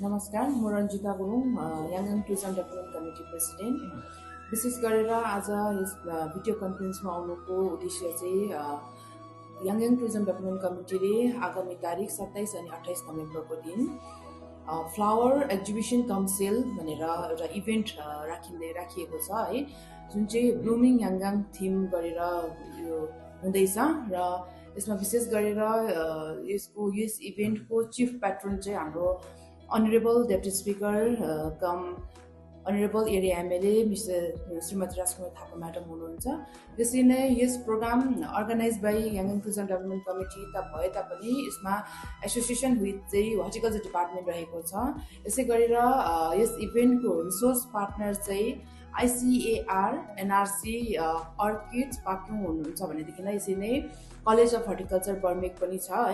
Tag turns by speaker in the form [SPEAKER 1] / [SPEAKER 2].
[SPEAKER 1] नमस्कार, म रञ्जिता गुरुङ, याङ tourism development committee president. विशेष गरेर आज यस भिडियो कन्फरेन्समा आउनुको उद्देश्य चाहिँ याङ टुरिज्म डेभलपमेन्ट कमिटीले आगामी तारिक 27 अनि 28 नोभेम्बरको दिन फ्लावर एक्जिबिसन कम सेल भनेर एउटा इभेन्ट राखिएको छ है, जुन चाहिँ ब्लुमिङ याङगाङ थिम गरेर यो हुँदैछ र यसमा विशेष गरेर यस इभेन्टको चिफ प्याट्रोन चाहिँ हाम्रो Honorable Deputy Speaker cum Honorable area MLA Shrimati Rajkumari Thapa madam हुनुहुन्छ। त्यसरी नै यस program organize by Yang tourism development committee त भए तापनि यसमा एसोसिएसन विथ चाहिँ हर्टिकल्चर डिपार्टमेन्ट रहेको छ। यसै गरेर यस इभेन्टको रिसोर्स पार्टनर चाहिँ ICAR NRC अर्किड्स पाक्योङ हुनुहुन्छ भनेदेखिलाई यसरी नै कलेज अफ हर्टिकल्चर बर्मेक पनि छ है।